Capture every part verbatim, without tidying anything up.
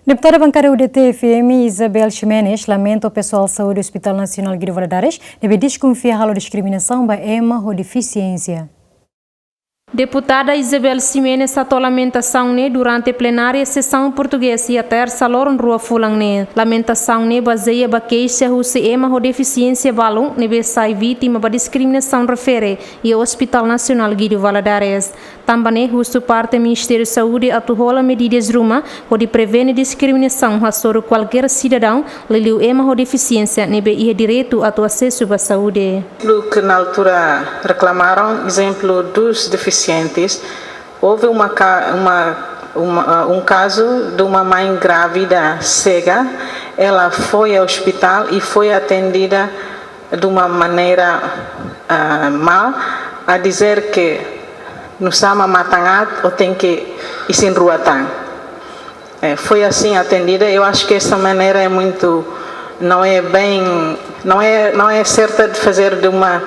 Deputada bankada U D T F M, Isabel Ximenes, lamenta ho pesoál saúde Hospital Nasionál Guido Valadares ne'ebé deskonfia halo diskriminasaun ba ema ho defisiénsia. Deputada Isabel Ximenes hato'o lamentasaun ne'e durante plenária sesaun portugés iha tersa loron rua fulan ne'e. Lamentasaun ne'e bazeia ba keixa husi ema ho defisiénsia balun ne'ebé sai vítima ba diskriminasaun refere iha Hospital Nasionál Guido Valadares. Tanba ne'e husu parte Ministériu Saúde atu hola medidas ruma hodi prevene diskriminasaun hasoru kualkér sidadaun, liuliu ema ho defisiénsia ne'ebé iha direitu atu asesu ba saúde. Lo que na altura reclamaram, exemplo dos deficientes, houve uma, ca- uma, uma, ah, um caso de uma mãe grávida cega, ela foi ao hospital e foi atendida de uma maneira, ah, mal, a dizer que no sama matangat ou tem que isin rua tan. É, foi assim atendida. Eu acho que essa maneira é muito, não é bem, não é, não é certa de fazer de uma,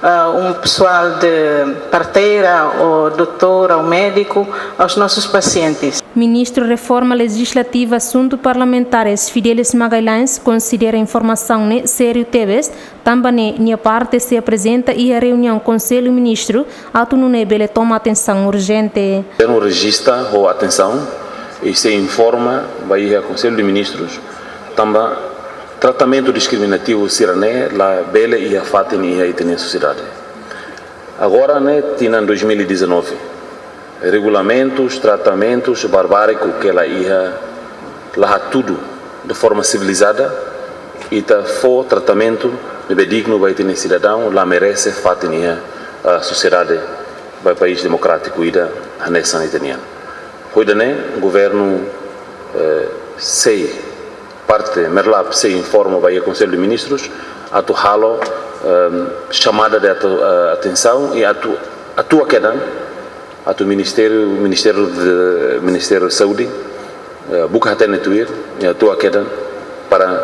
ah, um pessoal de parteira ou doutora ou médico aos nossos pacientes. Ministru Reforma Lejislativa Asuntu Parlamentares Fidelis Magalhães konsidera informasaun ne'e sériu tebes, tanba ne'e nia parte sei aprezenta iha reuniaun Konsellu Ministru atu nune'e bele toma atensaun urjente. Governu rejista ho atensaun i sei informa ba iha Konsellu de Ministrus, tanba tratamentu diskriminativu sira-ne'e labele iha fatin iha ita-nia sosiedade. Agora ne'e tinan dois mil e dezanove, regulamentus, tratamentus barbáriku ke la iha, la hatudu de forma sivilizada, ita fó tratamentu ne'ebé dignu ba ita-nia sidadaun, la merese fatin iha, ah, sosiedade ba país demokrátiku ida hanesan ita-nian. Ho ida-ne'e, governu, eh, sei parte MERLAP sei informa ba iha Konsellu de Ministrus atu halo, ehm, xamada de atu-, eh, atensaun i atu, atua kedan, atu Ministériu, Ministériu de, Ministériu Saúde, eh, buka hatene tuir i atua kedan para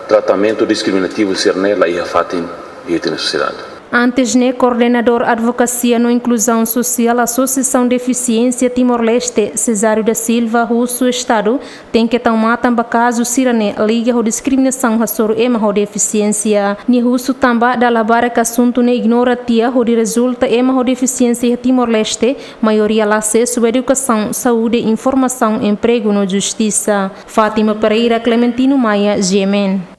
tratamentu diskriminativu sira-ne'e la iha fatin iha ita-nia sosiedade. Antes ne'e, Koordenadór Advokasia no Inkluzaun Sosiál Asosiasaun Defisiénsia Timor-Leste, Cesário da Silva, husu Estadu tenke tau matan ba kazu sira-ne'e liga ho diskriminasaun hasoru ema ho defisiénsia. Nia husu tanba dala barak asuntu ne'e ignora tiha hodi rezulta ema ho defisiénsia iha Timor-Leste maioria la asesu ba edukasaun, saúde, informasaun, empregu no justisa. Fátima Pereira, Clementino Maia, G M N.